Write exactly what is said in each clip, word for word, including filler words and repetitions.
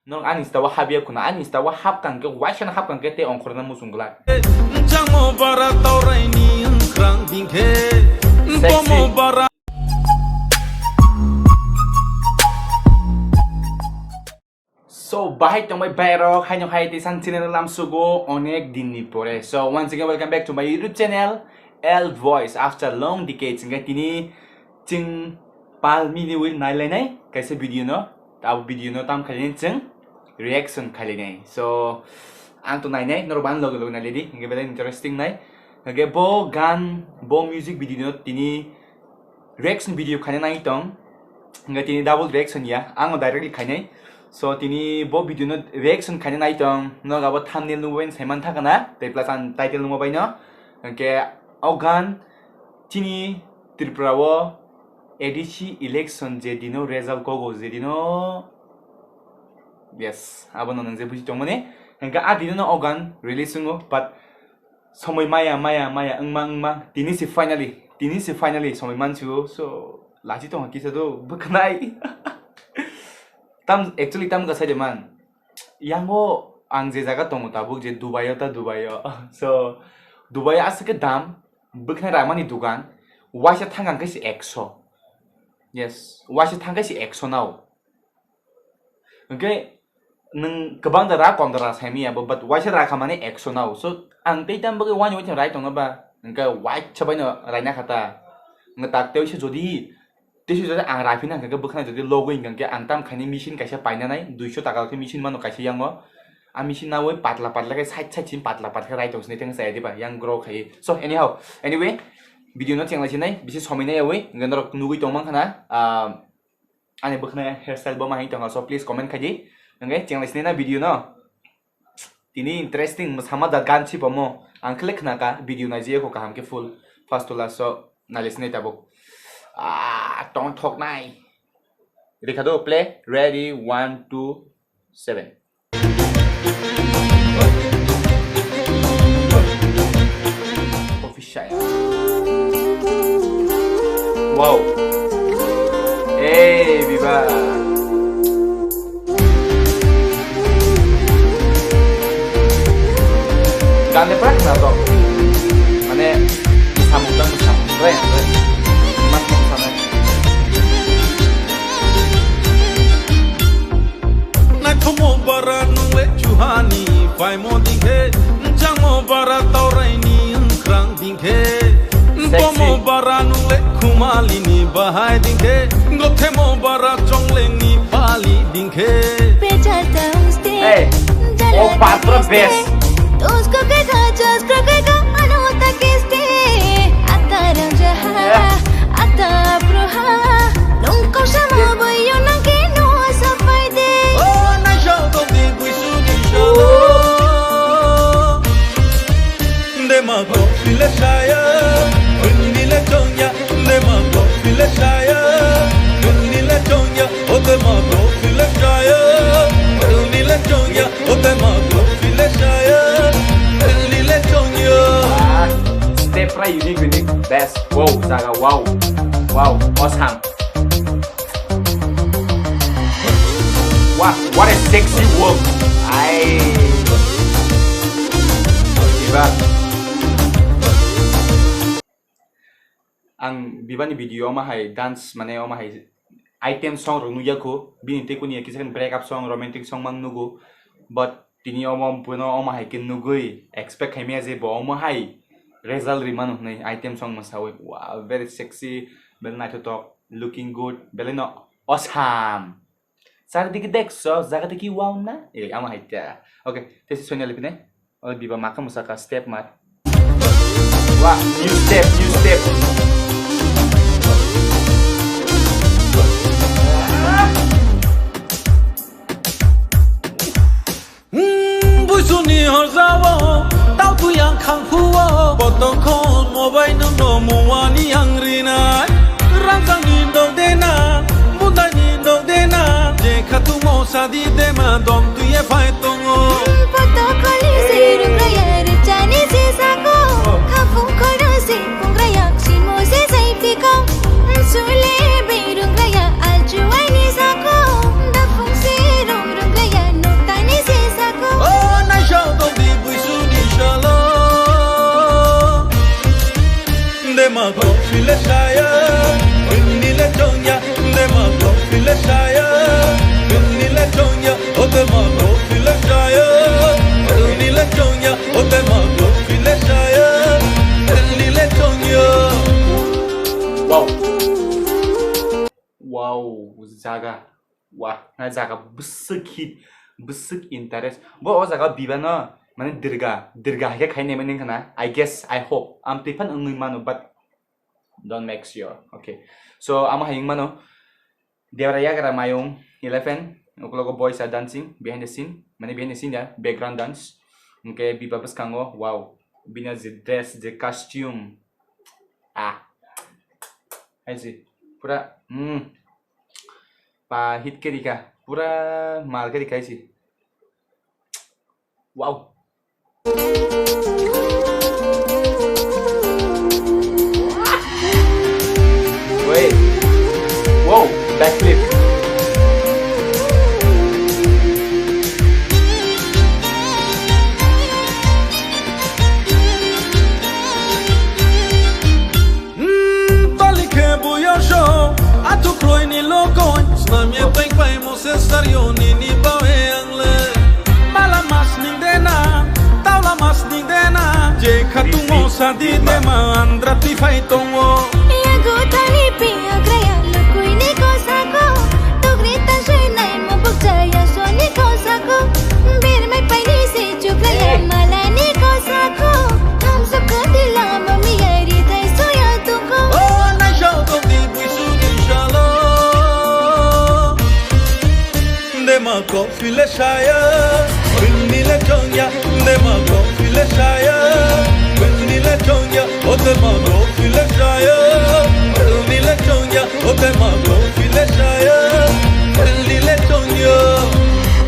Norok ani Insta o hapya khuna, ani Insta o hapkang khe, waisa no hapkang khe tei ongkhorna muchung glak. Jangmo bara tauraini wngkrang bingkhe, sexy. Bomo bara. So, bahai tongbai bairok, haino hai tei san channel lamsugo onek dinni pore. So, once again, welcome back to my YouTube channel, L Voice. After long decades, hingke tini chwng pal mini wi nailainai kaisa video no, abo video no tam khainai chwng reaction khainai. So, ang to nainai, norok bang loge loge nailai di, hingke belai interesting nai. Hingke bo gan, bo music video no tini reaction video khaina nai tong, hingke tini double reaction ya, ang directly khainai. So, tini bo video no reaction khaina nai tong, nogo abo thumbnail nugwi saiman thakana, tei plus ang title nungma bai no. Hingke o gan, Chini Tripura o A D C election je dino result kogo je dino, yes, abono nang je buji tongmani. Hingke a dino no o gan release wngo, but somoi maya, maya, maya, wngma, wngma, tini si finally, tini si finally somoi mansigo, so lachi tongo kisa do bwkhnai. Tam, actually tam kasai de man. Yango ang je jaga tongo tabuk je Dubai o ta Dubai o. So, Dubai o aswk khe dam, bwkhnai ramani dugan, waisa thangkang khe se ekso. Yes, waisa thangkhe se ekso nao. Hwnkhe nwng kwbang da ra kom da ra saimanya bo, but waisa rakha mani ekso nao. So, ang tei tam bagwi wani waithang rai tongno ba, hwnkhe waisa baino raina kha ta. Hwnkhe tak tei se jodi Tei swijak ang raphina hwnkha khe bwkhwnai jodi logwi hwnkha khe ang tam khaini machine kaisa painanai, duiso taka khe machine mano kaisa yango. A machine nawi patla patla khe side side simi patla patla khe rai tong sini thengsa ya diba yang grow khai. So anyhow, anyway, video no chengla sinai, bisi somoi nai yawi, hwnkhe norok nugwi tong mankha na, ah, ani bwkhwnai hairstyle bo ma hing tongkha, so please comment khai di. Hwnkhe chengla sinai na video no. Tini interesting, mwsama da gan sipamo. Ang khle khna ka, video naijak kho kaham khe full. First to last so, naile sinai tabuk. Ah, tong thok nai. Rikha do, play. Ready, one, two, seven. Official. Wow. Eh, biba. Gan de prak na to. Mane, samung dan samung. Re, re. Mas mau sana. Naithomo bara nungle chuhani paimo dingkhe, jangmo bara tauraini wngkrang dingkhe, sexy. Bomo bara nungle khumalini bahai dingkhe, gothemo bara chonglengni pali dingkhe. Hey, o patro best. Tusko ke tha, jas kro ke ka, ano ta kiste. Ata rang jaha, ata apruha. Nung kau sama boyo nang ke no sapai de. Oh, na shau to di gui su di shau. Dema go file shaya, unni le chongya. Dema go file shaya, unni le chongya. Oh, dema go file shaya, unni le chongya. Step ra unique, unique, best. Wow, jaga, wow. Wow, awesome. Wow, what a sexy walk. Ai. Diba. Ang bibani video omo hai dance, mane omo hai item song rok nugya kho, bini tei kuni kisa khe break up song, romantic song mang nugo, but tini omo bono omo hai khe nugwi expect khaimaya je bo omo hai result rimano hwnwi item song mwsawi. Wow, very sexy, belai naithotok, looking good, belai no awesome. Chardike dekso, jaga tei ki wow na? Eh, ama hai ta. Okay, tei se soina lipine. O biba maka musaka step mat. Wah, new step, new step. Hmm, buisuni horjao, tau tu yang khang phuo, potong khon mobai nung no muani yang rinai. Rangkangni dok dena, mudaini dok dena, je khatumo sadi dema dom tuye phai tongo. Potokoli se rungraya ripchani se sako, khapung khoro se pungraya simo se saipiko. Sule be rungraya alchuaini sako, dafung se rung rungraya Leshaya, Wilni Lechongya, Dema Kofi Leshaya, Wilni Lechongya, O Dema Kofi Leshaya, Wilni Lechongya, O Dema Kofi Leshaya, Wilni Lechongya. Wow. Wow, jaga. Wah, na jaga bwswk hit, bwswk interest. Bo o jaga bibano, mane dirga, dirga hai khe khainai mani wngkha na. I guess, I hope. Am twi phan wngwi mano, but don't make sure. Okay. So, amo hai wng mano. Debra yagra mayung eleven, ukologo boys are dancing behind the scene. Mane behind the scene ya, background dance. Hwnkhe biba bwskango, wow. Bini je dress, je costume. Ah. Hai se, pura, hmm. Pa hit khe rikha, pura mal khe rikha hai se. Wow. Wait. Wow, backflip. Hmm, tali khe buya so, athuk roi ni lokoi, snamya tei pai mo se sar yo ni ni bawe ang le. Mala mas ning de na, taula mas ning de na, je khatung mo sadi de ma andra ti phai tongo. Yago tali pi agraya lukui ni ko sako, tugri ta joi nai mo bukjaya so ni ko sako, bir mai pai ni se chuklaya mala ni ko sako, tham sako dila mo mi yari thai soya tungko. O nai so to di bui su di salo. Dema Kofi Leshaya, Wilni Lechongya, Dema Kofi Leshaya, Wilni Lechongya, O Dema Kofi Leshaya, Wilni Lechongya, O Dema Kofi Leshaya, Wilni Lechongya.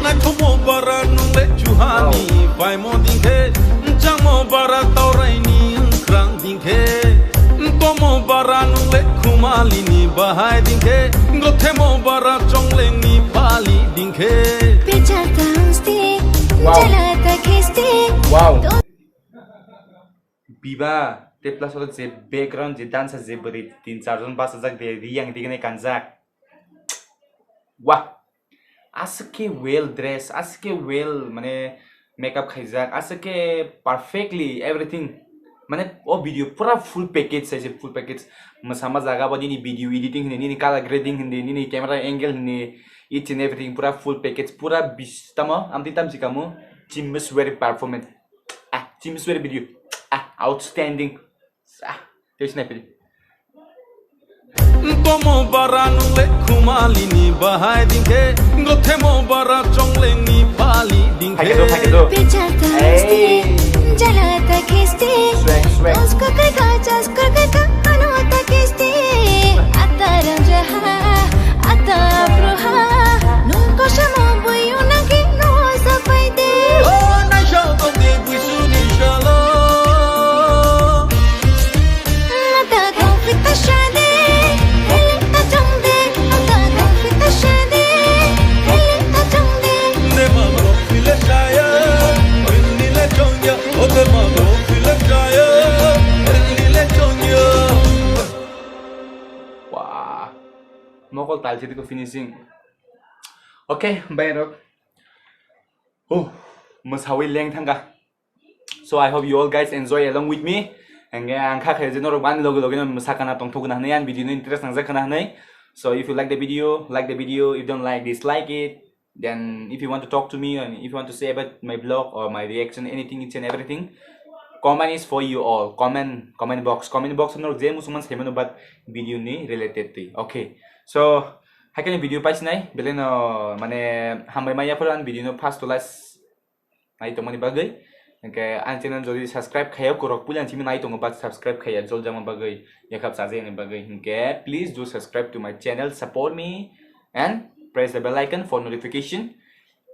Naithomo bara nung le chuhani, bai mo dingkhe, changmo bara taurai ni wngkrang dingkhe, komo bara nung le khumali ni bahai dingkhe, gothemo bara chongleng ni pali dingkhe. Pecharta hangste, Wow. Jalata kheste. Wow. Biba, te plus oro je background, je dancer, je bwrwi tin char jon bachajak de, riyang digini kanjak. Wah. Aswk khe well dress, aswk khe well, mane, makeup khaijak, aswk khe perfectly everything. Mane, o video pura full package, sai se full package. Mwsama jaga bo nini video editing hindi, nini color grading hindi, nini camera angle hindi, each and everything pura full package, pura bis-, tamo, amtwi tamsi kamu, Chimswari performance. Ah, Chimswari video. Ah, outstanding. Ah, tei sinai pili. Komo bara nung le khumali ni bahai dingkhe, gothemo bara chongleng ni pali dingkhe. Hai khe do, hai khe do. Pecharta Hey. Hangste, jalata kheste. Swag, swag. Usko kai ka, chasko kai ka, ano ta kheste. Ata ranjaha, ata proha. Nung ko samo buyu nang ki no sa pai de. O nai so to de bui su ni salo. Ata kau fita shade, hele ta chong de. Ata kau fita shade, hele ta chong de. Dema Kofi Leshaya, Wilni Lechongya, O Dema Kofi Leshaya, Wilni Lechongya. Wah, mokol tal sidi ko finishing. Okay, bayarok. Huh, mwsawi leng thangkha. So I hope you all guys enjoy along with me. Hingke ang kha khe je norok ani loge loge no mwsa kana tongthok gana hwnwi, ani video no interest nangjak kana hwnwi. So if you like the video, like the video. If you don't like, dislike it. Then if you want to talk to me and if you want to say about my blog or my reaction, anything, each and everything, comment is for you all. Comment, comment box, comment box norok je muchungma sai mano, but video ni related twi. Okay. So, haikhe video paisinai, belai no, mane, hambai maya phuru ani video no first to last nai tongmani bagwi. Hingke ani channel jodi subscribe khaiya, korok puila simi nai tongo, but subscribe khaiya, jol jama bagwi, yakhap chajakni bagwi. Hingke please do subscribe to my channel, support me and press the bell icon for notification.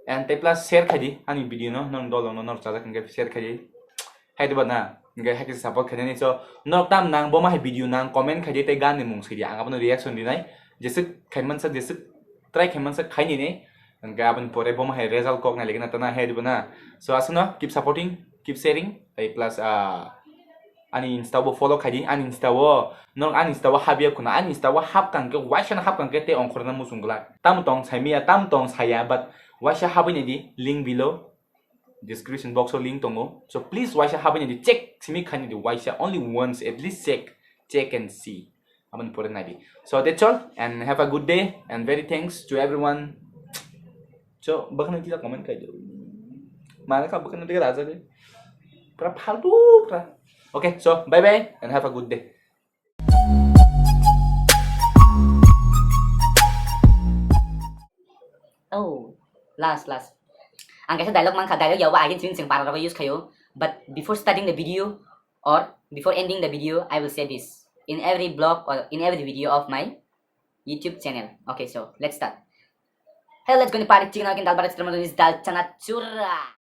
And tei plus share khaidi ani video no, nong dolo no nor chajak hingke share khaidi. Hai diba na, hingke hai khe support khainani. So, norok tam nang, bo ma hai video nang, comment khaidi tei gan ni mung sidi, ang abono reaction dinai. Jeswk khaimansa, jeswk try khaimansa khainini. Hingke aboni pore bo ma hai result kok nai legena tana hai diba na. So, aswkno keep supporting, keep sharing, tei plus, ah, Ani Insta bo follow khai di, ani Insta o, norok ani Insta o habya khuna, ani Insta o hapkang khe, waisa no hapkang khe tei ongkhorna muchung glak. Tamo tong saimaya, tamo tong saya, but waisa habwi nai di, link below, description box o link tongo. So please waisa habwi nai di, check simi khai nai di, waisa, only once, at least check, check and see. Aboni pore nai di. So that's all and have a good day and very thanks to everyone. So, bakhan tila comment khai di. Mana ka bakhan tila raja de. Pura faltu pura. Okay, so bye bye and have a good day. Oh, last, last. Ang kaisa dialogue mankha, dialogue yaba agin sini sing para use khayo. But before starting the video or before ending the video, I will say this. In every vlog or in every video of my YouTube channel. Okay, so let's start. Hey, let's go ni party chicken again, dal barat chicken is dal chana chura.